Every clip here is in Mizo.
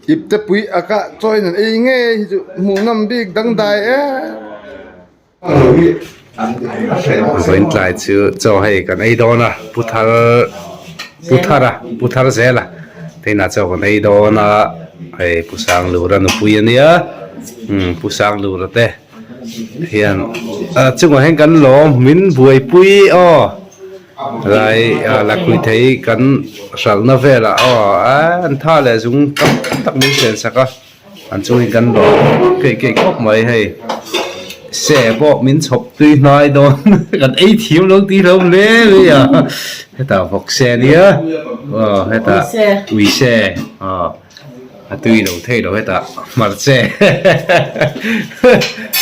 Ipte pui aka chaw in an ei ngei hi chu hmuhnawm bik dangdai em. Vawiin tlai chu chaw hei kan ei dawn a pu thar pu thar a pu thar zel a teinah chaw kan ei dawn a hei pu Sanglura nupui a nia umm pu Sanglura te hian a chungah hian kan lawm min buaipui aw lai lakhuih thei kan hralhna velah aw an tha leh zung tam tak min hren sak a. An chungin kan lawm keih keih khawp mai hei se pawh min chhawp tui hnai dawn kan ei thiam lo tih hlauh hle mai a hetah vawk se ania aw hetah ui se aw a tui lo thei lo hetah hmarcha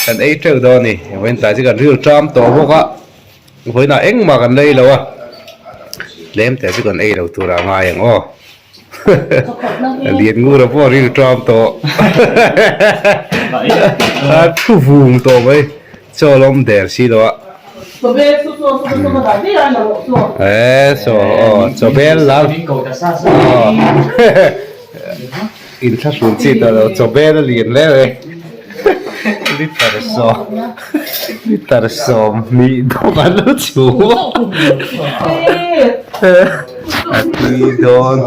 kan ei teuh dawn a ni vawiin tlai chu kan ril ṭam tawh bawk a vawiinah engmah kan lei lo a tlem te chu kan ei lo turah a ngai ang aw. Lian ngur a pawh a ril ṭam tawh a thu vung tawh mai chaw la awm der si lo a e saw aw chaw bel lam aw inthlahrun chi tawh lo chaw bel a lian hle mai liter sawm liter 20 dawk an lo chhum a tui dawn.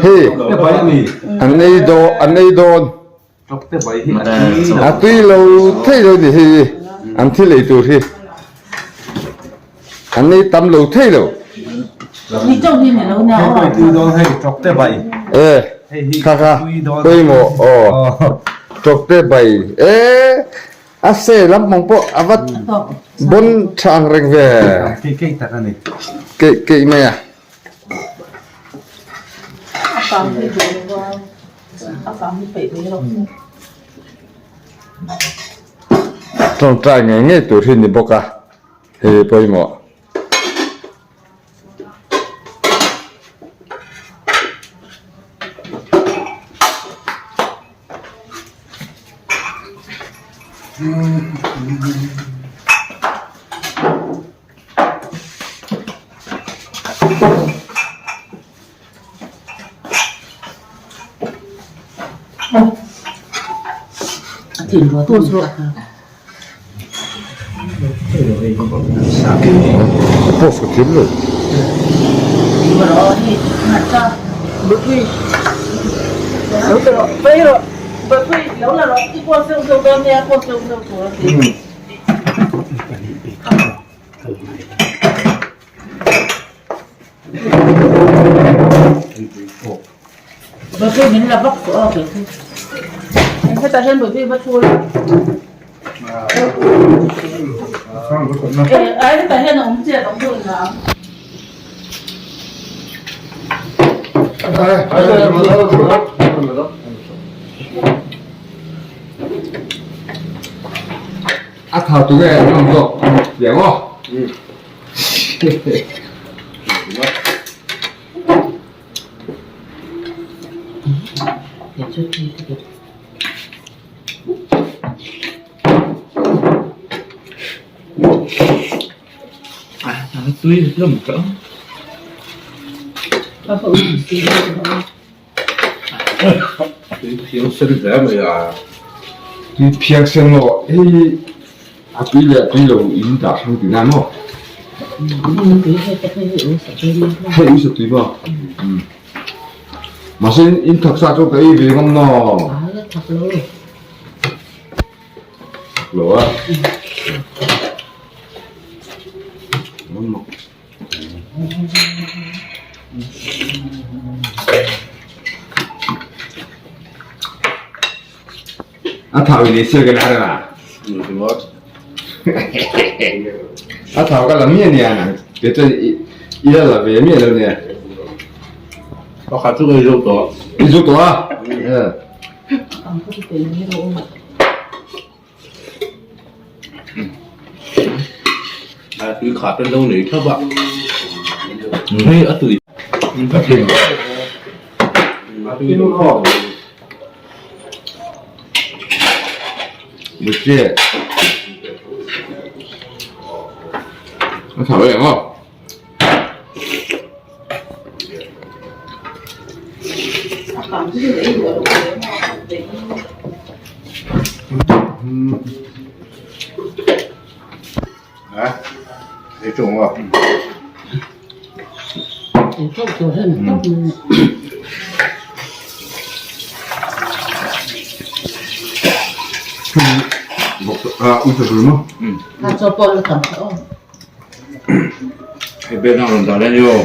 Hei an ei dawn an ei dawn a tui lo thei lo ni hei an thil ei tur hi an ei tam lo thei lo e kha kha pawimawh aw tawkte bai e. A se lampang pawh a va bawn tha ang reng ve. Keih keih tak a ni. Keih keih mai a. A kang hi duh lo va, a kang hi peih mai lo. Tawngtai ngei ngei tur hi ni bawk a, hei pawimawh. Post ka thiam lo. A thau tu nge an awm zawk tiang aw. Tui phiangsen maw hei a tui leh tui lo in dah hrang tihna maw? Hei uisa tui maw? Mahse in thaksa chu ka ei ve ngam naw? Thak lo a. A thau in ei ka la A thau ka la mi ania nang te chuan i la la ve miah lo nia. Pakhat chu ka i zo tawh. I zo tawh a? A tui khat an lo nei thlap a. Hei a tui. A thin. A tui duh khawp. Buche. A tha ve ang aw. Hei Ben a rawn dah leh ni aw.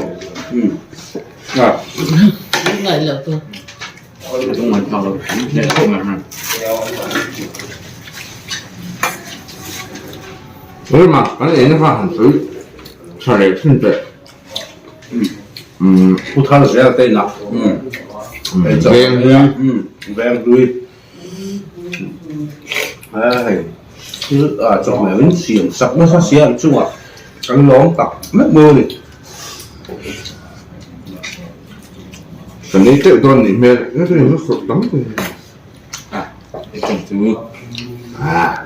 Ema kan ei na kha han sawi tha leh thin teh. Pu thar zel te inah Veng hlui. Veng hlui. Hei thil chawhmeh in siam sak nasa sia an chungah kan lawm tak meuh meuh a ni. Kan ei teuh dawn nih hmel nasa in a sawt tam thei. A i tawng chu a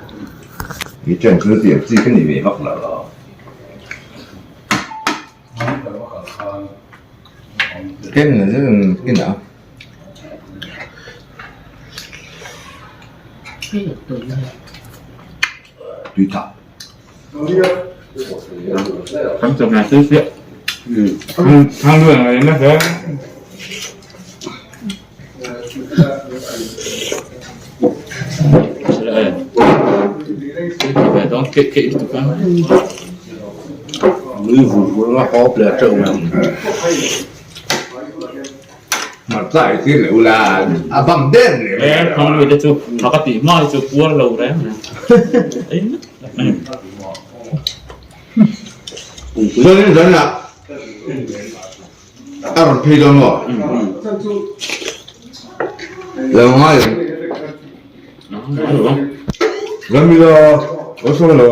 i tawng chu tih ang chi ka ni ve vak lo lo. Ken na zet ken a. Tui tak. Kan chawhmeh tui chiah. Thang luai ang ei nasa. Nui vur vur anga hawp leh teuh mai. Hmarcha ei tir leh ula a bang der leh mai. E thang lui te chu tha ka tih hma hi chu puar lo reng reng. Chuanin zanah a rawn phei dawn maw? Lo ngai ang. Ramila, awlsam lo.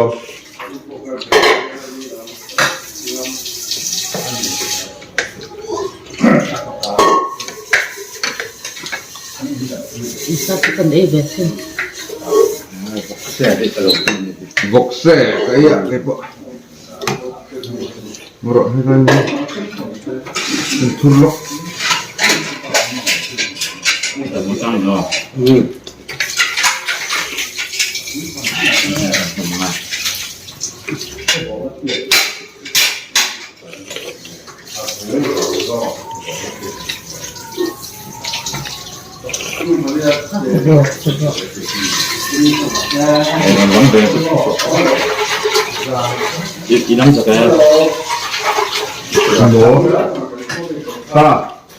Vawkse ka ei ah keipawh rawh hi kan thur lawk.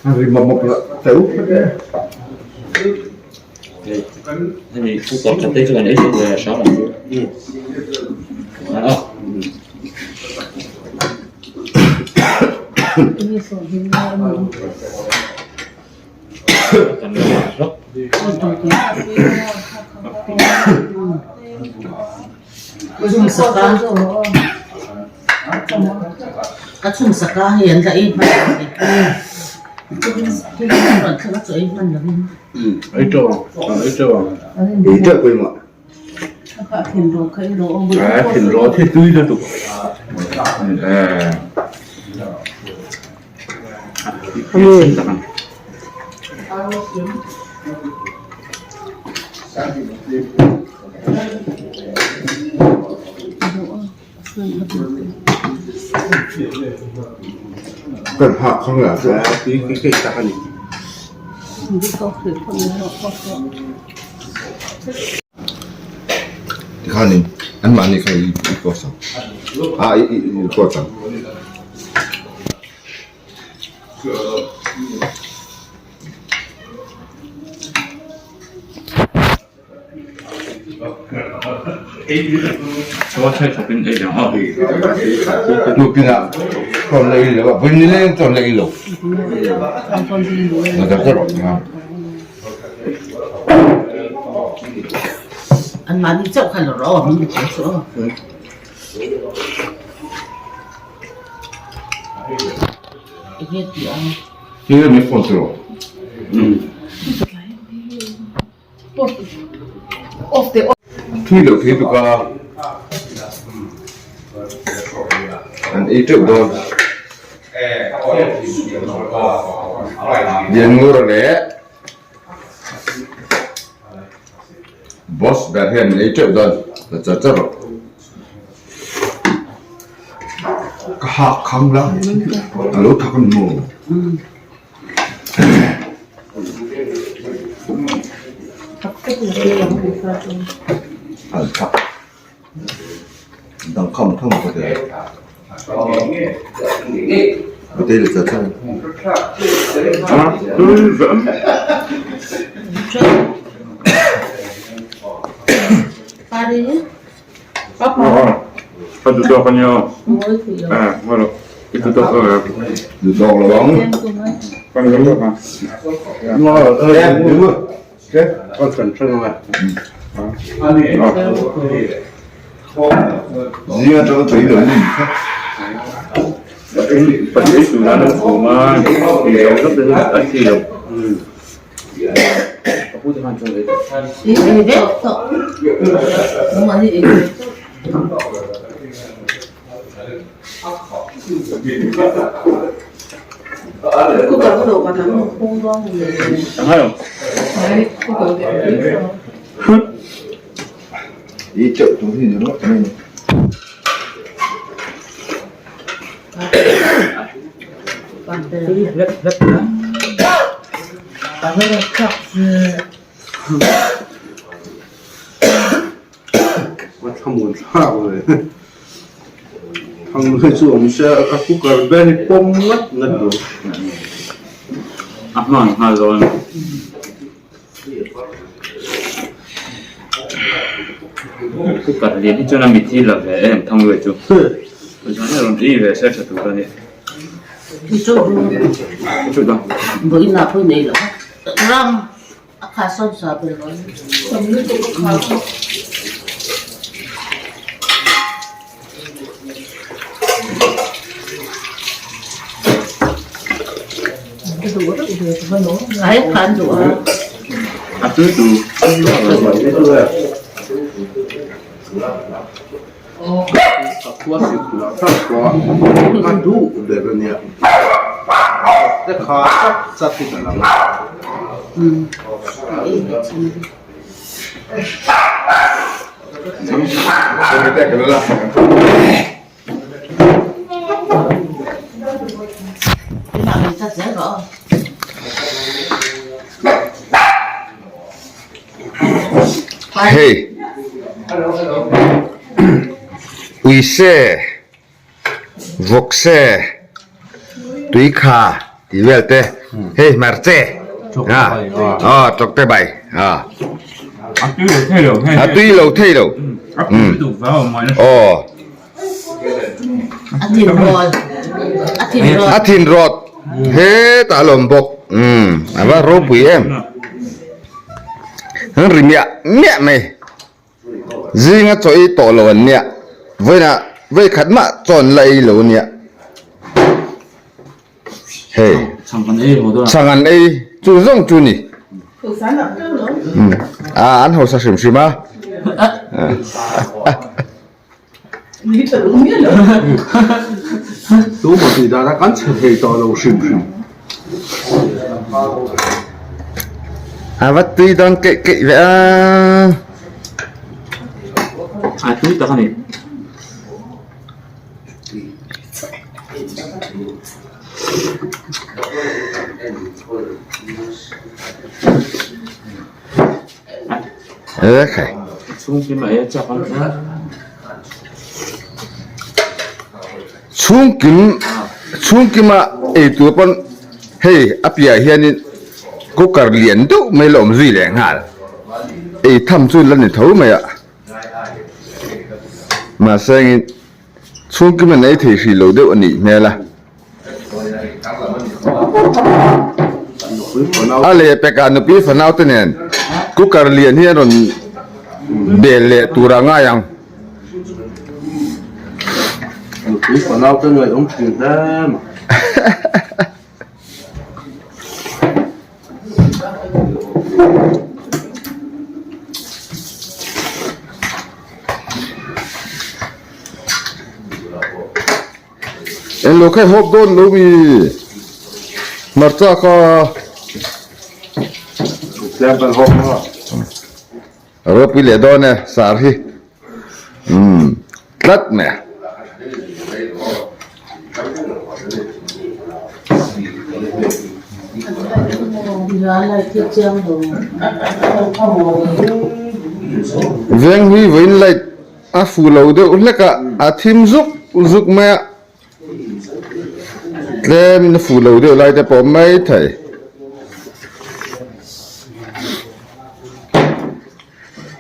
Ri mawp mawp lah teuh Hemi cooker khat te chu kan ei zawk ve hram ang chu. Ka chhung saka hei an la ei hman lo a ni. Rawn thleng a chaw ei hman lovin. Ei teuh ang, ei teuh ang. Ei teuh pawimawh. A thin rawh thi tui lutuk. Kan hak khang lah chu. Tui keih tak a ni. Tikhanin anmahni kha i post ang a i record ang. Nupinah chawn la ei lo a, vawi nileng chawn la ei lo. Anmahni chauh kha la rawh aw, min ti chu aw. Enge tih ang? Thil mi phone chu rawh. Thui loh thei tuk a, an ei teuh dawn. Lianngura leh Boss ber hian an ei teuh dawn ta char char rawh. Ka hak khang la, a lo thak a ni maw? Hei uise vawkse tuikha tih vel te hei hmarche a aw tawkte bai a a tui lo thei lo aw a thin rawt hetah a lawm bawk a va ropui em an ri miah miah mai zinga chaw ei tawh lo an nia vawiinah vawi khat mah chaw an la ei lo a nia hei chhang an ei chu zawng chu ni a an hausa hrim hrim a. A va tui dawn keih keih ve a. Chhungkim chhungkima ei tur pawn hei a piahah hianin cooker lian deuh mai la awm zui leh nghal ei tham chu la ni tho mai a mahse engin chhungkim an ei thei hrih lo deuh a nih hmel a. A leh pekah nupui fanau te nen cooker lian hi an rawn bel leh tur a ngai ang. Nupui fanau te ngaihawm thin hle mai. Eng lo kha i hawp dawn lo mi hmarcha kha. Tlem kan hawp maw? A ropui leh dawn e sar hi umm tlat mai a. Veng hi vawiin light a fu lo deuh hlek a, a thim zuk zuk mai a, tlemin a fu lo deuh lai te pawh a awm maithei.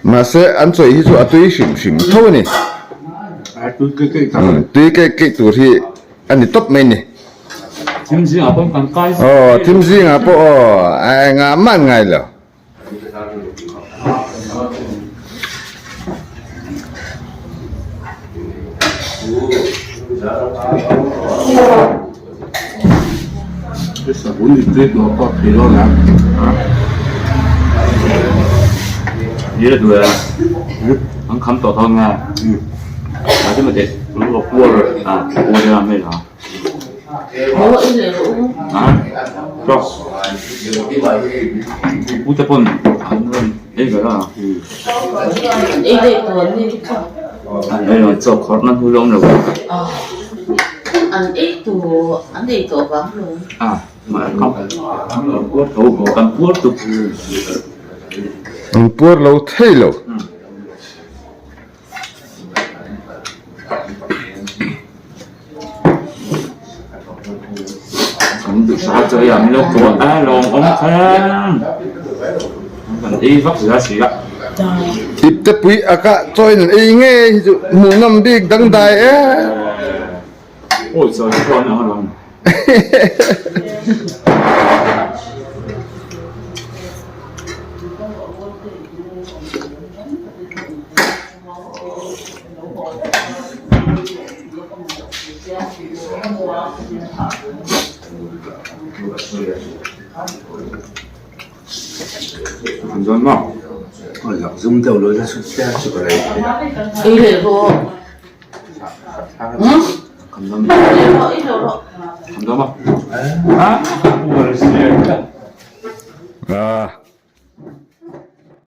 Mahse an chawi hi chu a tui hrim hrim tho a ni. Tui keih keih tur hi a ni tawp mai a ni. Thim zingah pawh kan kai. Aw thim zingah pawh aw a engah mah an ngai lo. An puar lo thei lo. Ipte pui a kah chawiin an ei ngei hi chu hmuhnawm bik dangdai em.